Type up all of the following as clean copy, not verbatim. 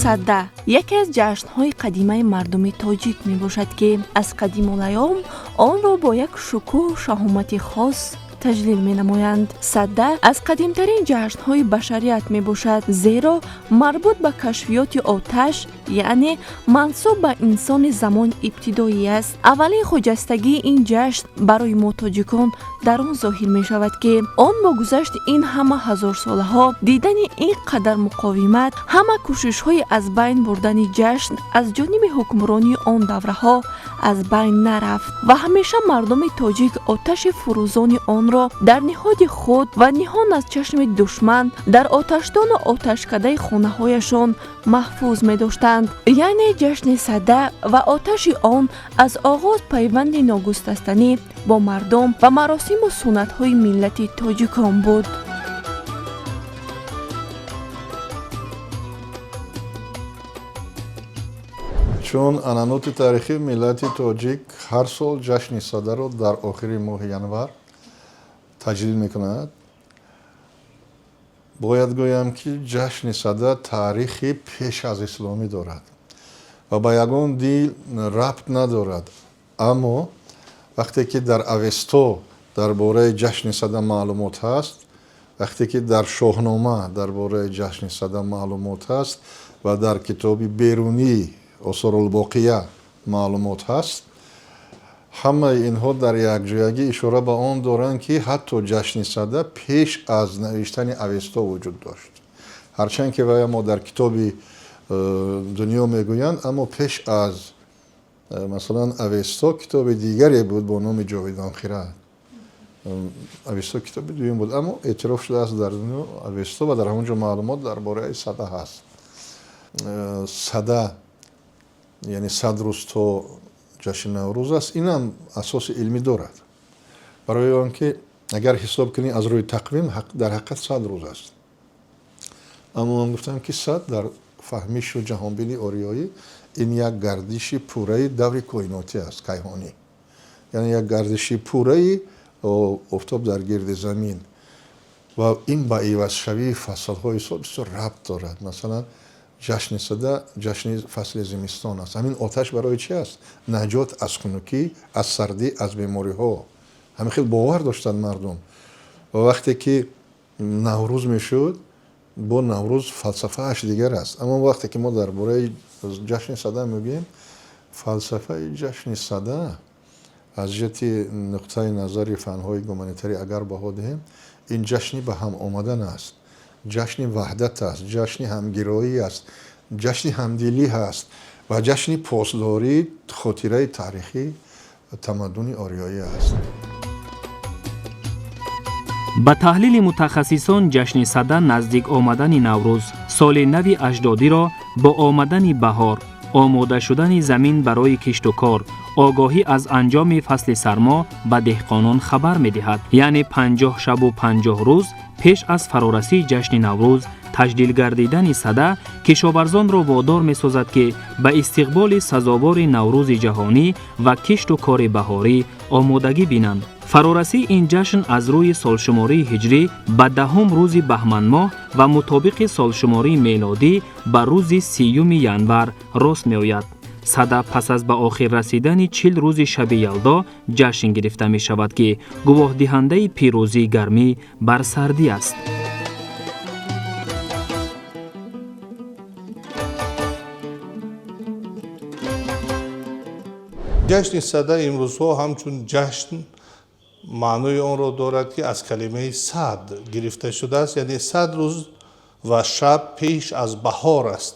Сада яке аз ҷашнҳои қадимаи мардуми тоҷик мебошад, ки аз қадимулайём онро бо як шукӯҳу шаҳомати хос таҷлил менамоянд. Сада аз қадимтарин ҷашнҳои башарият мебошад, зеро марбут ба кашфиёти оташ, яъне мансуб ба инсони замони ибтидоӣ аст. Аввалин хуҷастагии ин ҷашн барои мо тоҷикон дар он зоҳир мешавад, ки он бо гузашти ин ҳама ҳазорсолаҳо, дидани ин қадар муқовимат, ҳама кӯшишҳои аз байн бурдани ҷашн аз ҷониби ҳукмронии он давраҳо аз байн нарафт ва ҳамеша мардуми тоҷик оташи фурӯзони онро дар ниҳоди худ ва ниҳон аз чашми душман дар оташдону оташкадаи хонаҳояшон маҳфуз медоштанд. Яъне ҷашни Сада ва оташи он аз оғоз пайванди ногусастанӣ бо мардум ва маросиму суннатҳои миллати тоҷикон буд. Чун анъаноти таърихӣ, миллати тоҷик ҳар сол ҷашни Садаро дар охири моҳи январ таҷлил мекунад. Бояд гӯям, ки ҷашни Сада таърихи пеш аз исломӣ дорад ва ба ягон дин рабт надорад. Аммо вақте ки дар Авесто дар бораи ҷашни Сада маълумот ҳаст, вақте ки дар Шоҳнома дар бораи ҷашни Сада маълумот ҳаст ва дар китоби Берунӣ Осорулбоқия маълумот ҳаст, ҳамаи инҳо дар якҷоягӣ ишора ба он доранд, ки ҳатто ҷашни Сада пеш аз навиштани Авесто вуҷуд дошт. Ҳарчанд ки вая мо дар китоби дунё мегӯянд, аммо пеш аз масалан Авесто китоби дигаре буд бо номи Ҷовидонхирад. Авесто китоби дуюм буд, аммо эътироф шудааст дар дунё Авесто ва дар ҳамон ҷо маълумот дар бораи Сада ҳаст. Сада, яъне 100 рӯз то ҷашни Наврӯз аст, инам асоси илмӣ дорад, барои он ки агар ҳисоб кунӣ аз рӯи тақвим, дар ҳақиқат 100 рӯз аст. Аммо ман гуфтам, ки 100 дар фаҳмишу ҷаҳонбини ориёӣ ин як гардиши пурраи даври коинотӣ аст, кайҳонӣ, яъне як гардиши пурраи офтоб дар гирди замин, ва ин ба ивазшавии фаслҳои сол бисёр рабт дорад. Масалан, ҷашни Сада ҷашни фасли зимистон аст. Ҳамин оташ барои чи аст? Наҷот аз хунукӣ, аз сардӣ, аз бемориҳо. Ҳамин хел бовар доштанд мардум. Ва вақте ки Наврӯз мешуд, бо Наврӯз фалсафааш дигар аст. Аммо вақте ки мо дар бораи ҷашни Сада мегӯем, фалсафаи ҷашни Сада аз ҷиҳати нуқтаи назари фанҳои гуманитарӣ агар баҳо диҳем, ин ҷашни ба ҳам омадан аст, ҷашни ваҳдат аст, ҷашни ҳамгироӣ аст, ҷашни ҳамдилӣ ҳаст ва ҷашни посдории хотираи таърихӣ тамаддуни ориёӣ аст. Ба таҳлили мутахассисон, ҷашни Сада наздик омадани Наврӯз, соли нави аҷдодиро бо омадани баҳор, омода шудани замин барои кишту кор, огоҳӣ аз анҷоми фасли сармо ба деҳқонон хабар медиҳад. Яъне 50 шабу 50 рӯз пеш аз фарорасии ҷашни Наврӯз таҷлил гардидани Сада кишоварзонро водор месозад, ки ба истиқболи сазовори Наврӯзи ҷаҳонӣ ва кишту кори баҳорӣ омодагӣ бинанд. Фарорасии ин ҷашн аз рӯи солшумории ҳиҷрӣ ба 10-ум рӯзи баҳманмоҳ ва мутобиқи солшумории мелодӣ ба рӯзи 30-юми январ рост меояд. Сада пас аз ба охир расидани 40 рӯзи шаби Ялдо ҷашн гирифта мешавад, ки гувоҳдиҳандаи пирӯзии гармӣ бар сардӣ аст. Ҷашни Сада имрӯзҳо ҳамчун ҷашн маънои онро дорад, ки аз калимаи сад гирифта шудааст, яъне 100 рӯз ва шаб пеш аз баҳор аст.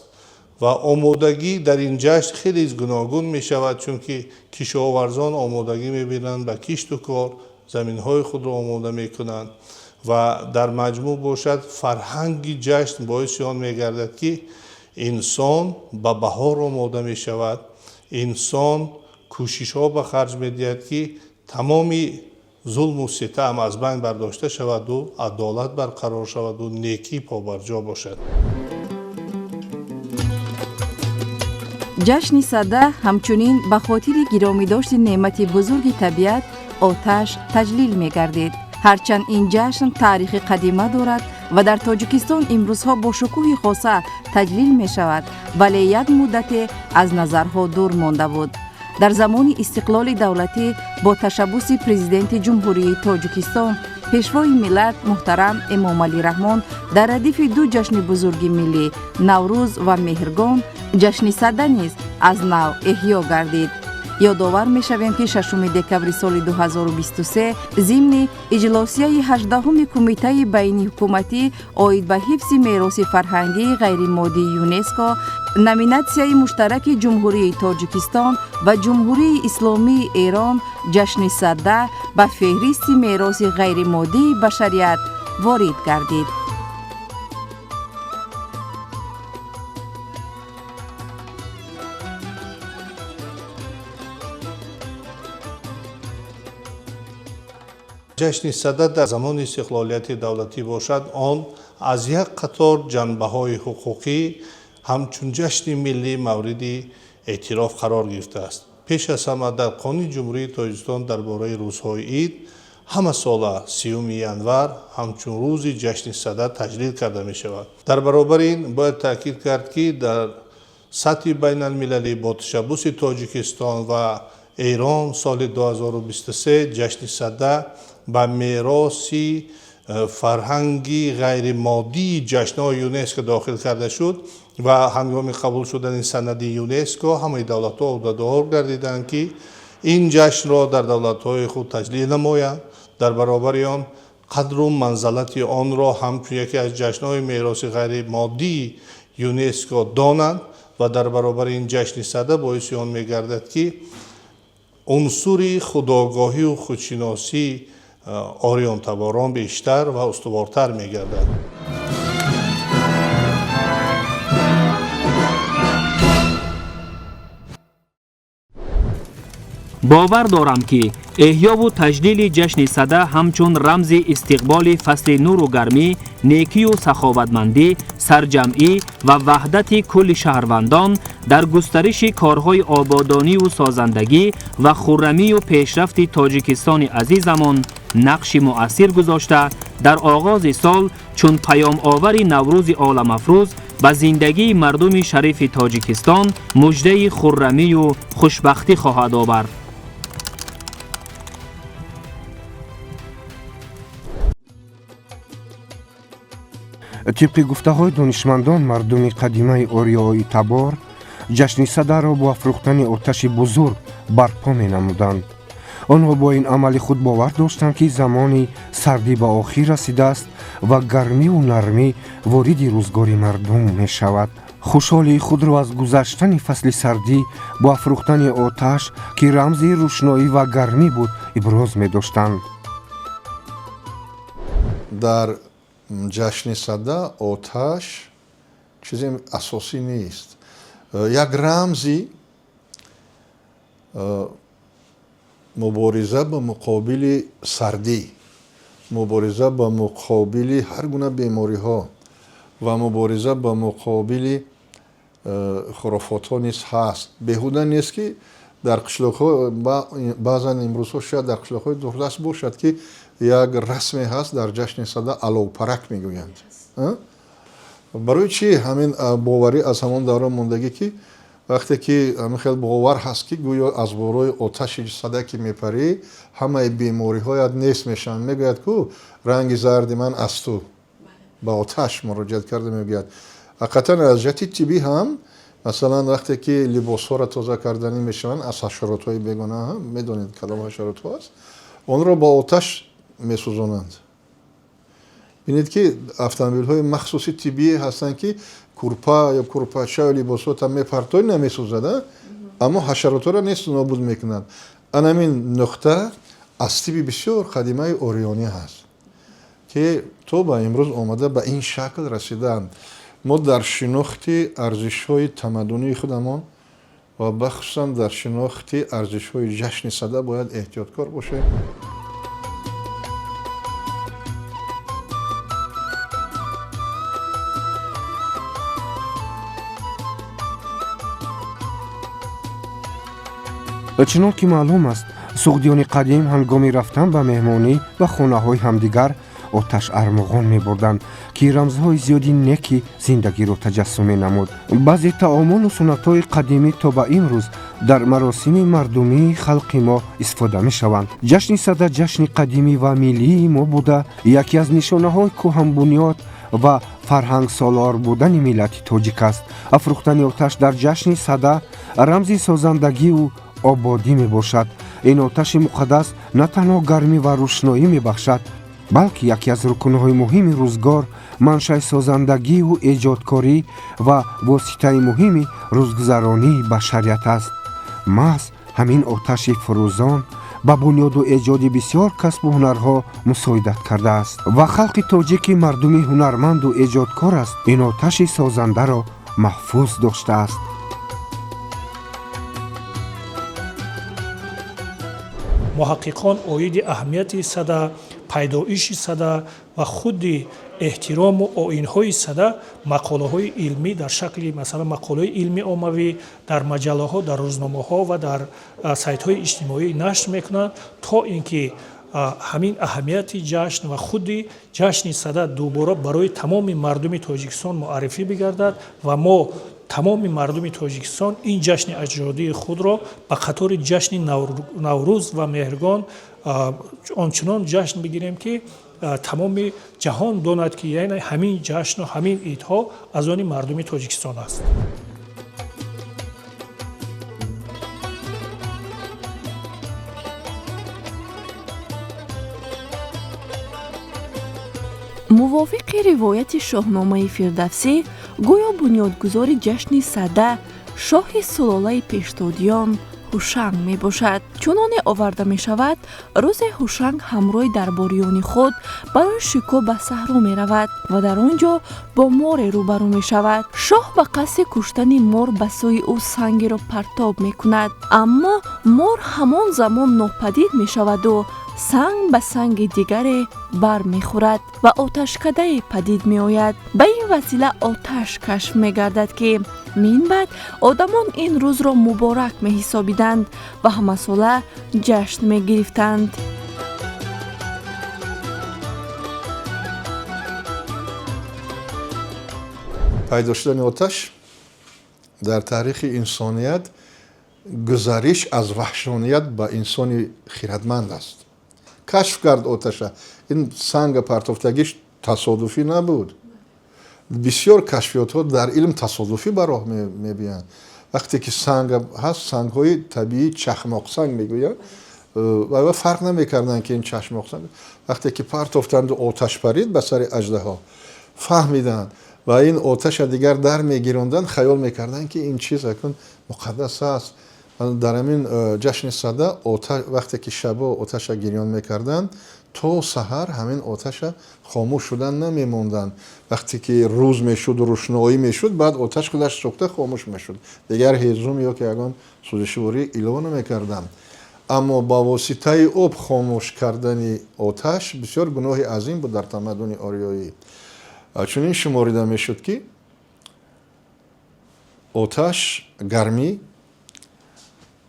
Ва омодагӣ дар ин ҷашн хеле гуногун мешавад, чунки кишоварзон омодагӣ мебинанд ба кишту кор, заминҳои худро омода мекунанд ва дар маҷмӯъ бошад, фарҳанги ҷашн боиси он мегардад, ки инсон ба баҳор омода мешавад, инсон кӯшишҳо ба харҷ медиҳад, ки тамоми зулму ситам аз байн бардошта шаваду адолат барқарор шаваду некӣ побарҷо бошад. Ҷашни Сада ҳамчунин ба хотири гиромӣ дошти неъмати бузурги табиат, оташ, таҷлил мегардид. Ҳарчанд ин ҷашн таърихи қадима дорад. Ва дар Тоҷикистон имрӯзҳо бо шукӯҳи хоса таҷлил мешавад, вале як муддате аз назарҳо дур монда буд. Дар замони истиқлоли давлатӣ бо ташаббуси Президенти Ҷумҳурии Тоҷикистон, Пешвои миллат муҳтарам Эмомалӣ Раҳмон дар радифи ду ҷашни бузурги миллӣ Наврӯз ва Меҳргон ҷашни Сада низ аз нав эҳё гардид. Ёдовар мешавем, ки 6 декабри соли 2023 зимни иҷлосияи 18-уми Кумитаи байниҳукуматӣ оид ба ҳифзи мероси фарҳангии ғайримоддии ЮНЕСКО номинатсияи муштараки Ҷумҳурии Тоҷикистон ва Ҷумҳурии Исломии Эрон ҷашни Сада ба феҳристи мероси ғайримоддии башарият ворид гардид. Ҷашни Сада дар замони истиқлолияти давлатӣ бошад, он аз як қатор ҷанбаҳои ҳуқуқӣ ҳамчун ҷашни миллӣ мавриди эътироф қарор гирифтааст. Пеш аз ҳама дар Қонуни Ҷумҳурии Тоҷикистон дар бораи рӯзҳои ид ҳама сола 30 январ ҳамчун рӯзи ҷашни Сада таҷлил карда мешавад. Дар баробари ин бояд таъкид кард, ки дар сатҳи байналмилалӣ бо ташаббуси Тоҷикистон ва Эрон соли 2023 ҷашни Сада ба мероси фарҳанги ғайримоддии ҷашнҳои ЮНЕСКО дохил карда шуд ва ҳангоми қабул шудани санади ЮНЕСКО ҳамаи давлатҳо ӯҳдадор гардиданд, ки ин ҷашнро дар давлатҳои худ таҷлил намоянд. Дар баробари он қадру манзалати онро ҳамчун яке аз ҷашнҳои мероси ғайримоддии ЮНЕСКО донанд ва дар баробари ин ҷашни Сада боиси он мегардад, ки унсури худогоҳию худшиносӣ ориёнтаборон бештар ва устувортар мегардад. Бовар дорам, ки эҳёву таҷлили ҷашни Сада ҳамчун рамзи истиқболи фасли нуру гармӣ, некию саховатмандӣ, сарҷамъӣ ва ваҳдати кулли шаҳрвандон дар густариши корҳои ободонию созандагӣ ва хуррамию пешрафти Тоҷикистони азизамон нақши муассир гузошта, дар оғози сол чун паёмовари Наврӯзи оламафрӯз ба зиндагии мардуми шарифи Тоҷикистон муждаи хуррамию хушбахтӣ хоҳад овард. Тибқи гуфтаҳои донишмандон, мардуми қадимаи ориёи табор ҷашни Садаро бо афрӯхтани оташи бузург барпо менамуданд. Онҳо бо ин амали худ бовар доштанд, ки замони сардӣ ба охир расидааст ва гармиву нармӣ вориди рӯзгори мардум мешавад. Хушҳолии худро аз гузаштани фасли сардӣ бо афрӯхтани оташ, ки рамзи рӯшноӣ ва гармӣ буд, иброз медоштанд. Дар ҷашни Сада оташ чизе асосӣ нест, як рамзи мубориза ба муқобили сардӣ, мубориза ба муқобили ҳар гуна бемориҳо ва мубориза ба муқобили хурофотҳо низ ҳаст. Беҳуда нест, ки дар қишлоқҳо баъзан имрӯзҳо шояд дар қишлоқҳои дурдаст бошад, ки як расме ҳаст дар ҷашни Сада аловпарак мегӯянд. Барои чӣ ҳамин боварӣ аз ҳамон давра мондагӣ, ки вақте ки ҳамин хел бовар ҳаст, ки гӯё аз борои оташи Сада ки мепарӣ, ҳамаи бемориҳоят нест мешаванд. Мегӯяд, ку ранги зарди ман аз ту, ба оташ муроҷиат карда мегӯяд. Ҳақиқатан аз ҷиҳати тиббӣ ҳам, масалан, вақте ки либосҳоро тоза карданӣ мешаванд аз ҳашаротҳои бегона, ҳам медонед кадом ҳашаротҳо аст, онро бо оташ месӯзонанд. Бинед, ки автомобилҳои махсуси тиббие ҳастанд, ки курпа ё курпача ё либосҳота мепартои, намесӯзад, аммо ҳашаротҳоро нест нобуд мекунанд. Анамин нуқта аз тибби бисёр қадимаи ориёнӣ ҳаст, ки то ба имрӯз омада ба ин шакл расидаанд. Мо дар шинохти арзишҳои тамаддунии худамон ва бахусусан дар шинохти арзишҳои ҷашни Сада бояд эҳтиёткор бошем. Чунон ки маълум аст, суғдиёни қадим ҳангоми рафтан ба меҳмонӣ ва хонаҳои ҳамдигар Оташ армуғон мебурданд, ки рамзҳои зиёди неки зиндагиро таҷассум менамуд. Баъзе таомону суннатҳои қадимӣ то ба имрӯз дар маросими мардумии халқи мо истифода мешаванд. Ҷашни Сада ҷашни қадимӣ ва миллии мо буда, яке аз нишонаҳои кӯҳанбунёд ва фарҳангсолор будани миллати тоҷик аст. Афрӯхтани оташ дар ҷашни Сада рамзи созандагиву ободӣ мебошад. Ин оташи муқаддас на танҳо гармӣ ва рӯшноӣ мебахшад, балки яке аз рукнҳои муҳими рӯзгор, маншаи созандагиву эҷодкорӣ ва воситаи муҳими рӯзгузаронии башарият аст. Маҳз ҳамин оташи фурӯзон ба бунёду эҷоди бисёр касбу ҳунарҳо мусоидат кардааст ва халқи тоҷики мардуми ҳунарманду эҷодкор аст, ин оташи созандаро маҳфуз доштааст. Муҳаққиқон оиди аҳамияти Сада, пайдоиши Сада ва худи эҳтирому оинҳои Сада мақолаҳои илмӣ дар шакли, масалан, мақолаҳои илми оммавӣ дар маҷаллаҳо, дар рӯзномаҳо ва дар сайтҳои иҷтимоӣ нашр мекунанд, то ин ки ҳамин аҳамияти ҷашн ва худи ҷашни Сада дубора барои тамоми мардуми Тоҷикистон муаррифӣ бигардад ва мо, тамоми мардуми Тоҷикистон, ин ҷашни аҷдодии худро ба қатори ҷашни Наврӯз ва Меҳргон ончунон ҷашн бигирем, ки тамоми ҷаҳон донад, ки яъне ҳамин ҷашну ҳамин идҳо аз они мардуми Тоҷикистон аст. Мувофиқи ривояти Шоҳномаи Фирдавсӣ, гӯё бунёдгузори ҷашни Сада шоҳи сулолаи Пешдодиён Ҳушанг мебошад. Чуноне оварда мешавад, рӯзе Ҳушанг ҳамроҳи дарбориёни худ барои шикор ба саҳро меравад ва дар он ҷо бо море рӯбарӯ мешавад. Шоҳ ба қасди куштани мор ба сӯи ӯ сангеро партоб мекунад, аммо мор ҳамон замон нопадид мешаваду санг ба санги дигаре бармехӯрад ва оташкадае падид меояд. Ба ин васила оташ кашф мегардад, ки мин баъд одамон ин рӯзро муборак меҳисобиданд ва ҳамасола ҷашн мегирифтанд. Пайдо шудани оташ дар таърихи инсоният гузариш аз ваҳшоният ба инсони хиратманд аст. Кашф кард оташа. Ин санга партофтагиш тасодуфӣ набуд. Бисёр кашфиётҳо дар илм тасодуфӣ ба роҳ мебиёянд. Вақте ки санг ҳаст, сангҳои табиӣ, чахмоқсанг мегӯянд, ва фарқ намекарданд, ки ин чашмоқсанг. Вақте ки партофтанду оташ парид ба сари аждаҳо, фаҳмиданд ва ин оташа дигар дар мегиронданд, хаёл мекарданд, ки ин чиз акун муқаддас аст. Дар ҳамин ҷашни Сада, вақте ки шабо оташа гирён мекарданд, то саҳар ҳамин оташа хомӯш шудан намемонданд. Вақте ки рӯз мешуд, рӯшноӣ мешуд, баъд оташ худаш сӯхта хомӯш мешуд, дигар ҳезум ё ки ягон сӯзишворӣ илова намекарданд. Аммо ба воситаи об хомӯш кардани оташ бисёр гуноҳи азим буд дар тамаддуни ориёӣ. Чунин шуморида мешуд, ки оташ, гармӣ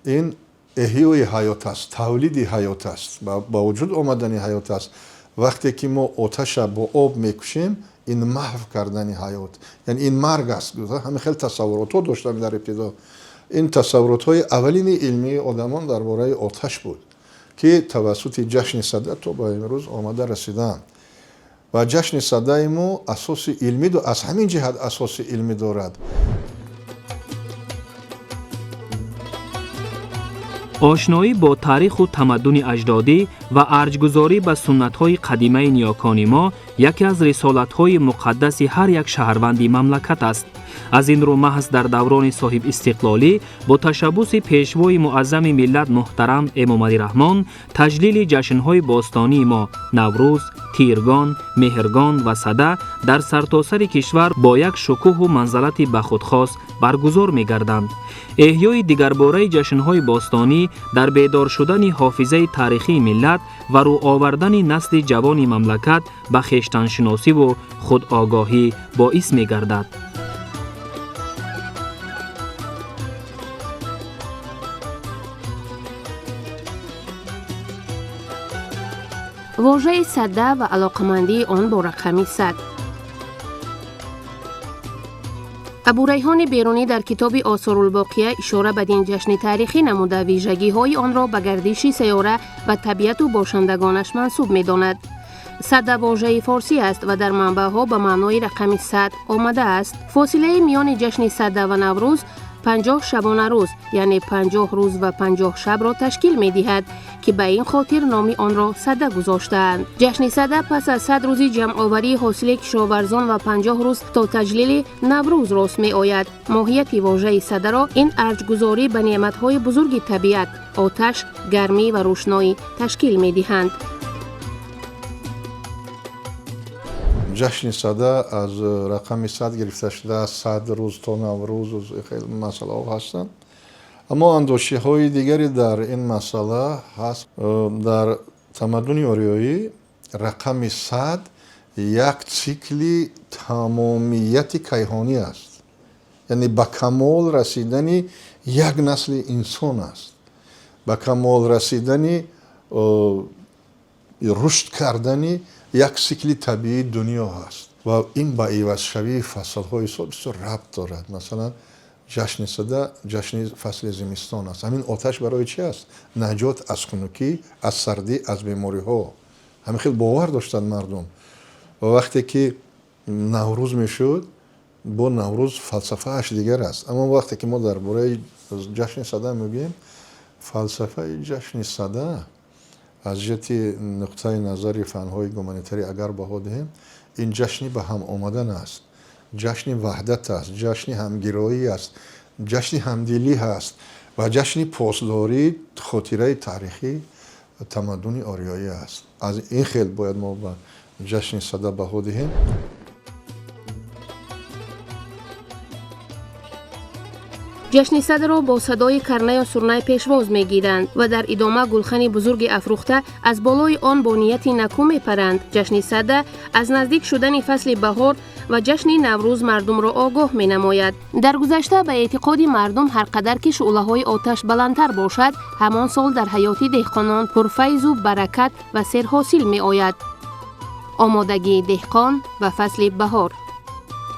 ин эҳёи ҳаёт аст, тавлиди ҳаёт аст, ба вуҷуд омадани ҳаёт аст. Вақте ки мо оташа бо об мекушем, ин маҳв кардани ҳаёт, яъне ин марг аст. Ҳамин хел тасаввуротҳо доштам дар ибтидо. Ин тасаввуротҳои аввалини илмии одамон дар бораи оташ буд, ки тавассути ҷашни Сада то ба имрӯз омада расидаанд. Ва ҷашни Садаи мо асоси илмӣ, аз ҳамин ҷиҳат асоси илмӣ дорад. Ошноӣ бо таъриху тамаддуни аҷдодӣ ва арҷгузорӣ ба суннатҳои қадимаи ниёкони мо яке аз рисолатҳои муқаддаси ҳар як шаҳрванди мамлакат аст. Аз ин рӯ, маҳз дар даврони соҳибистиқлолӣ бо ташаббуси Пешвои муаззами миллат муҳтарам Эмомалӣ Раҳмон таҷлили ҷашнҳои бостонии мо Наврӯз, Тиргон, Меҳргон ва Сада дар сартосари кишвар бо як шукӯҳу манзалати ба худхос баргузор мегарданд. Эҳёи дигарбораи ҷашнҳои бостонӣ дар бедор шудани ҳофизаи таърихии миллат ва рӯ овардани насли ҷавони мамлакат ба хештаншиносиву худогоҳӣ боис мегардад. Вожаи сада ва алоқамандии он бо рақами 100. Абурайҳони Берунӣ дар китоби Осорулбоқия ишора ба ин ҷашни таърихӣ намуда, вижагиҳои онро ба гардиши сайёра ва табиату бошандагонаш мансуб медонад. Сада вожаи форсӣ аст ва дар манбаъҳо ба маънои рақами 100 омадааст. Фосилаи миёни ҷашни Сада ва Наврӯз 50 шабонарӯз, яъне 50 рӯз ва 50 шабро ташкил медиҳад, ки ба ин хотир номи онро Сада гузоштаанд. Ҷашни Сада пас аз 100 рӯзи ҷамъоварии ҳосили кишоварзон ва 50 рӯз то таҷлили Наврӯз рост меояд. Моҳияти вожаи Садаро ин арҷгузорӣ ба неъматҳои бузурги табиат, оташ, гармӣ ва рӯшноӣ ташкил медиҳанд. Ҷашни Сада аз рақами 100 гирифта шудааст. 100 рӯз то Наврӯз, хеле масъалаҳо ҳастанд. Аммо андешиҳои дигаре дар ин масъала ҳаст. Дар тамаддуни ориёӣ рақами 100 як цикли тамомияти кайҳонӣ аст, яъне ба камол расидани як насли инсон аст, ба камол расидани, рушд кардани як цикли табиии дунё ҳаст ва ин ба ивазшавии фаслҳои сол бисёр рабт дорад. Масалан, ҷашни Сада ҷашни фасли зимистон аст. Ҳамин оташ барои чи аст? Наҷот аз хунукӣ, аз сардӣ, аз бемориҳо. Ҳамин хел бовар доштанд мардум. Ва вақте ки Наврӯз мешуд, бо Наврӯз фалсафааш дигар аст. Аммо вақте ки мо дар бораи ҷашни Сада мегӯем, фалсафаи ҷашни Сада аз ҷиҳати нуқтаи назари фанҳои гуманитарӣ агар баҳо диҳем, ин ҷашни ба ҳам омадан аст, ҷашни ваҳдат аст, ҷашни ҳамгироӣ аст, ҷашни ҳамдилӣ ҳаст ва ҷашни посдории хотираи таърихӣ тамаддуни ориёӣ аст. Аз ин хел бояд мо ба ҷашни Сада баҳо диҳем. Ҷашни Садаро бо садои карнаю сурнай пешвоз мегиранд ва дар идома гулхани бузурги афрӯхта аз болои он бо нияти накӯ мепаранд. Ҷашни Сада аз наздик шудани фасли баҳор ва ҷашни Наврӯз мардумро огоҳ менамояд. Дар гузашта ба эътиқоди мардум ҳар қадар ки шӯълаҳои оташ баландтар бошад, ҳамон сол дар ҳаёти деҳқонон пурфайзу баракат ва серҳосил меояд. Омодагии деҳқон ба фасли баҳор.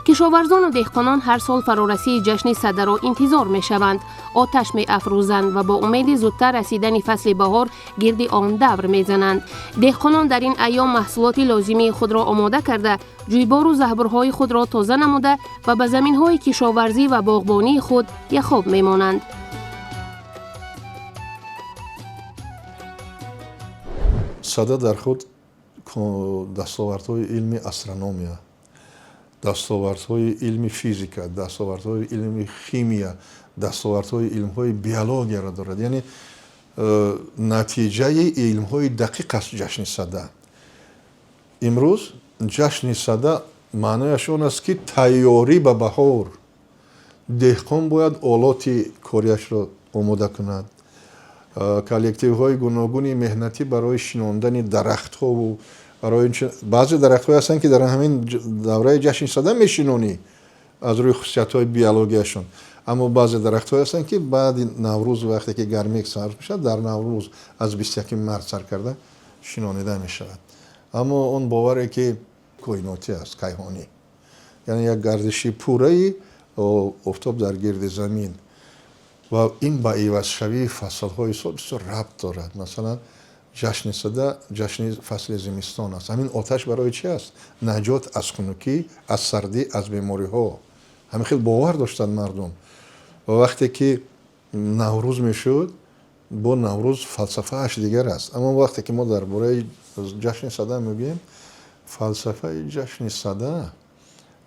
Кишоварзону деҳқонон ҳар сол фарорасии ҷашни Садаро интизор мешаванд, оташ меафрӯзанд ва бо умеди зудтар расидани фасли баҳор гирди он давр мезананд. Деҳқонон дар ин айём маҳсулоти лозимии худро омода карда, ҷӯйбору заҳбурҳои худро тоза намуда ва ба заминҳои кишоварзӣ ва боғбонии худ яхоб мемонанд. Сада дар худ дастовардҳои илми астрономия, дастовардҳои илми физика, дастовардҳои илми химия, дастовардҳои илмҳои биологияро дорад. Яъне натиҷаи илмҳои дақиқ аст ҷашни Сада. Имрӯз ҷашни Сада маънояш он аст, ки тайёрӣ ба баҳор. Деҳқон бояд олоти кориашро омода кунад. Коллективҳои гуногуни меҳнатӣ барои шинондани дарахтҳову барои баъзе дарахтҳое ҳастанд, ки дар ҳамин давраи ҷашни Сада мешинонӣ аз рӯи хусусиятҳои биологияшон. Аммо баъзе дарахтҳое ҳастанд, ки баъди Наврӯз вақте ки гармӣ сар мешавад, дар Наврӯз аз 21 март сар карда шинонида мешавад. Аммо он боваре ки коинотӣ аст, кайҳонӣ, яъне як гардиши пурраи офтоб дар гирди замин ва ин ба ивазшавии фаслҳои сол бисёр рабт дорад. Масалан, ҷашни Сада ҷашни фасли зимистон аст. Ҳамин оташ барои чи аст? Наҷот аз хунукӣ, аз сардӣ, аз бемориҳо. Ҳамин хел бовар доштанд мардум. Ва вақте ки Наврӯз мешуд, бо Наврӯз фалсафааш дигар аст. Аммо вақте ки мо дар бораи ҷашни Сада мегӯем, фалсафаи ҷашни Сада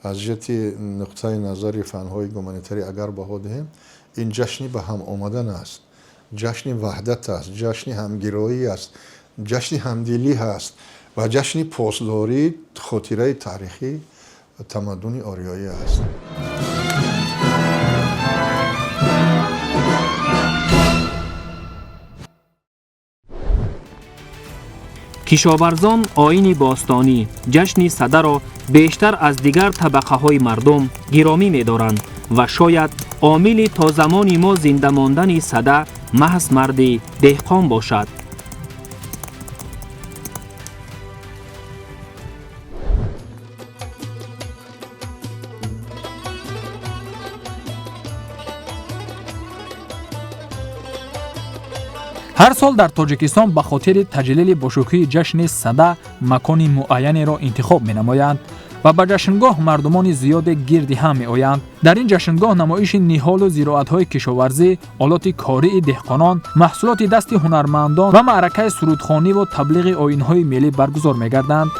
аз ҷиҳати нуқтаи назари фанҳои гуманитарӣ агар баҳо диҳем, ин ҷашни ба ҳам омадан аст, ҷашни ваҳдат аст, ҷашни ҳамгироӣ аст, ҷашни ҳамдилӣ ҳаст ва ҷашни посдории хотираи таърихӣ тамаддуни ориёӣ аст. Кишоварзон оини бостонӣ ҷашни Садаро бештар аз дигар табақаҳои мардум гиромӣ медоранд ва шояд омили то замони мо зинда мондани Сада маҳз марди деҳқон бошад. Ҳар сол дар Тоҷикистон ба хотири таҷлили бошукӯҳи ҷашни Сада макони муайянеро интихоб менамоянд ва ба ҷашнгоҳ мардумони зиёде гирди ҳам меоянд. Дар ин ҷашнгоҳ намоиши ниҳолу зироатҳои кишоварзӣ, олоти кории деҳқонон, маҳсулоти дасти ҳунармандон ва маъракаи сурудхониву таблиғи оинҳои миллӣ баргузор мегарданд.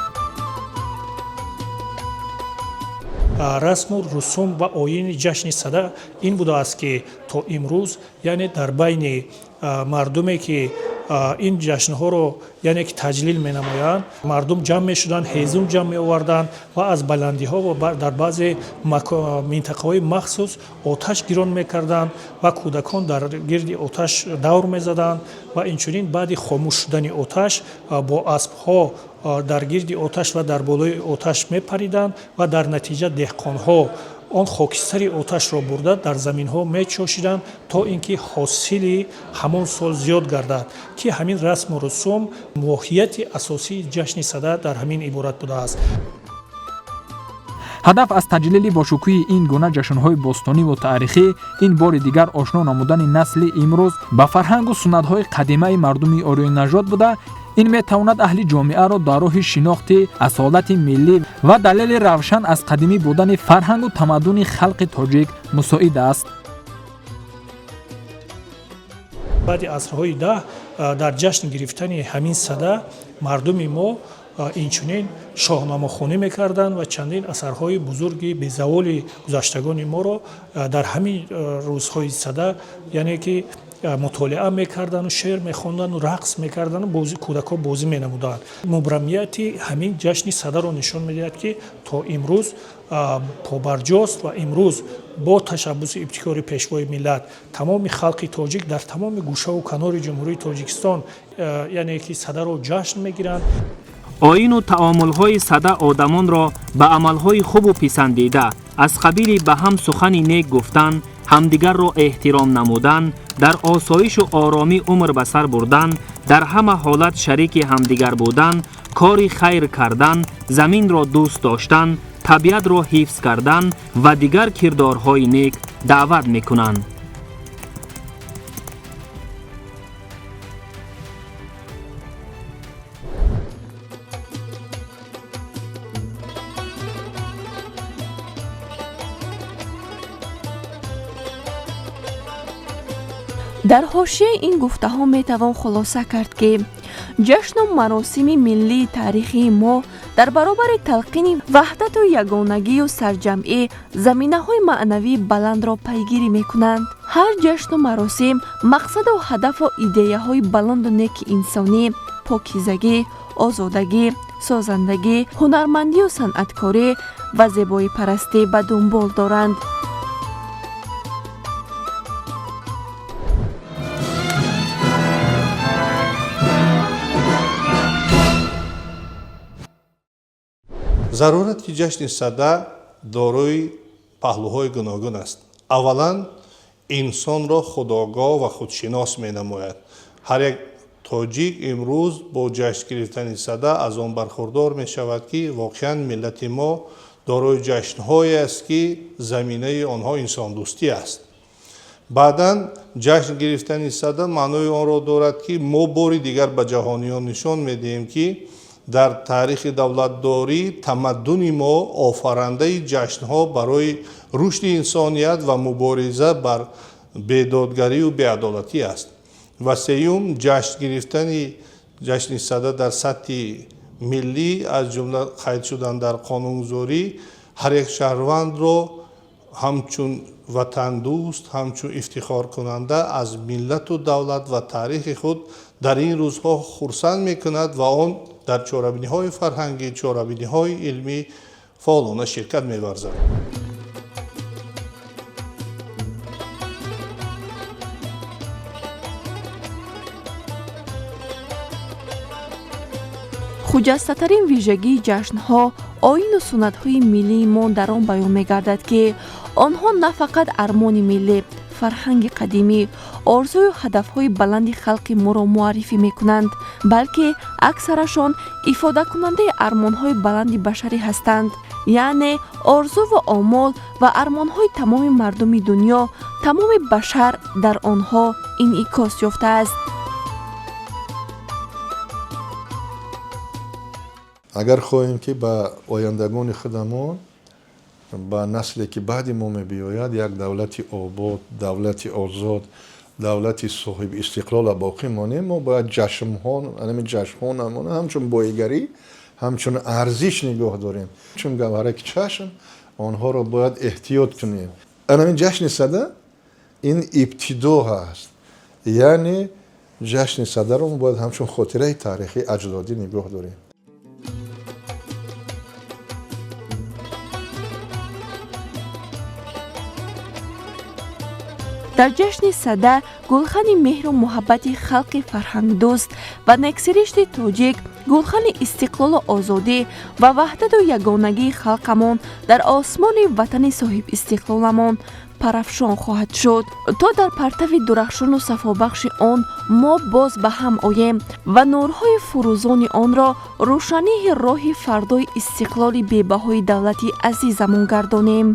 Расму русум ва оини ҷашни Сада ин будааст, ки то имрӯз, яъне дар байни мардуме, ки ин ҷашнҳоро, яъне ки таҷлил менамоянд, мардум ҷамъ мешуданд, ҳезум ҷамъ меоварданд ва аз баландиҳо ва дар баъзе минтақаҳои махсус оташ гирон мекарданд ва кӯдакон дар гирди оташ давр мезаданд ва инчунин баъди хомӯш шудани оташ бо аспҳо дар гирди оташ ва дар болои оташ мепариданд ва дар натиҷа деҳқонҳо он хокистари оташро бурда дар заминҳо мечошиданд, то ин ки ҳосили ҳамон сол зиёд гардад, ки ҳамин расму русум моҳияти асосии ҷашни Сада дар ҳамин иборат будааст. Ҳадаф аз таҷлили бошукӯҳи ин гуна ҷашнҳои бостониву таърихӣ ин бори дигар ошно намудани насли имрӯз ба фарҳангу суннатҳои қадимаи мардуми ориёнажод буда, ин метавонад аҳли ҷомеаро дар роҳи шинохти асолати миллӣ ва далели равшан аз қадимӣ будани фарҳангу тамаддуни халқи тоҷик мусоид аст. Баъди асрҳои 10 дар ҷашн гирифтани ҳамин Сада мардуми мо инчунин шоҳномахонӣ мекарданд ва чандин асарҳои бузурги безаволи гузаштагони моро дар ҳамин рӯзҳои Сада, яъне ки мутолиа мекарданду шеър мехонданду рақс мекарданду кӯдакҳо бозӣ менамуданд. Мубрамияти ҳамин ҷашни Садаро нишон медиҳад, ки то имрӯз побарҷост ва имрӯз бо ташаббуси ибтикори Пешвои миллат тамоми халқи тоҷик дар тамоми гӯшаву канори Ҷумҳурии Тоҷикистон, яъне ки Садаро ҷашн мегиранд. Оину таомулҳои Сада одамонро ба амалҳои хубу писандида аз қабили ба ҳам сухани нек гуфтан, ҳамдигарро эҳтиром намудан, дар осоишу оромӣ умр ба сар бурдан, дар ҳама ҳолат шарики ҳамдигар будан, кори хайр кардан, заминро дӯст доштан, табиатро ҳифз кардан ва дигар кирдорҳои нек даъват мекунанд. Дар ҳошияи ин гуфтаҳо метавон хулоса кард, ки ҷашну маросими миллии таърихии мо дар баробари талқини ваҳдату ягонагию сарҷамъӣ заминаҳои маънавии баландро пайгирӣ мекунанд. Ҳар ҷашну маросим мақсаду ҳадафу идеяҳои баланду неки инсонӣ, покизагӣ, озодагӣ, созандагӣ, ҳунармандию санъаткорӣ ва зебоипарастӣ ба дунбол доранд. Зарурати ҷашни Сада дорои паҳлӯҳои гуногун аст. Аввалан, инсонро худогоҳ ва худшинос менамояд. Ҳар як тоҷик имрӯз бо ҷашн гирифтани Сада аз он бархурдор мешавад, ки воқеан миллати мо дорои ҷашнҳое аст, ки заминаи онҳо инсондӯстӣ аст. Баъдан ҷашн гирифтани Сада маънои онро дорад, ки мо бори дигар ба ҷаҳониён нишон медиҳем, ки дар таърихи давлатдорӣ тамаддуни мо офарандаи ҷашнҳо барои рушди инсоният ва мубориза бар бедодгарию беадолатӣ аст. Ва сеюм, ҷашн гирифтани ҷашни Сада дар сатҳи миллӣ, аз ҷумла қайд шудан дар қонунгузорӣ, ҳар як шаҳрвандро ҳамчун ватандӯст, ҳамчун ифтихоркунанда аз миллату давлат ва таърихи худ дар ин рӯзҳо хурсанд мекунад ва он дар чорабиниҳои фарҳангӣ, чорабиниҳои илмӣ фаъолона ширкат меварзад. Хуҷастатарин вижагии ҷашнҳо, оину суннатҳои миллии мо дар он баён мегардад, ки онҳо на фақат армони миллӣ, фарҳанги қадимӣ, орзую ҳадафҳои баланди халқи моро муаррифӣ мекунанд, балки аксарашон ифодакунандаи армонҳои баланди башарӣ ҳастанд, яъне орзуву омол ва армонҳои тамоми мардуми дунё, тамоми башар дар онҳо инъикос ёфтааст. Агар хоҳем, ки ба ояндагони худамон, ба насле ки баъди мо мебиёяд, як давлати обод, давлати озод, давлати соҳиби истиқлола боқӣ монем, мо бояд ҷашнҳо, ҳамин ҷашнҳонамон ҳамчун боигарӣ, ҳамчун арзиш нигоҳ дорем, чун гавҳараки чашм онҳоро бояд эҳтиёт кунем. Ҳамин ҷашни Сада ин ибтидо ҳаст, яъне ҷашни Садаро мо бояд ҳамчун хотираи таърихии аҷдодӣ нигоҳ дорем. Дар ҷашни Сада гулхани меҳру муҳаббати халқи фарҳангдӯст ва нексиришти тоҷик, гулхани истиқлолу озодӣ ва ваҳдату ягонагии халқамон дар осмони ватани соҳибистиқлоламон парафшон хоҳад шуд, то дар партави дурахшону сафобахши он мо боз ба ҳам оем ва нурҳои фурӯзони онро рӯшании роҳи фардои истиқлоли бебаҳои давлати азизамон гардонем.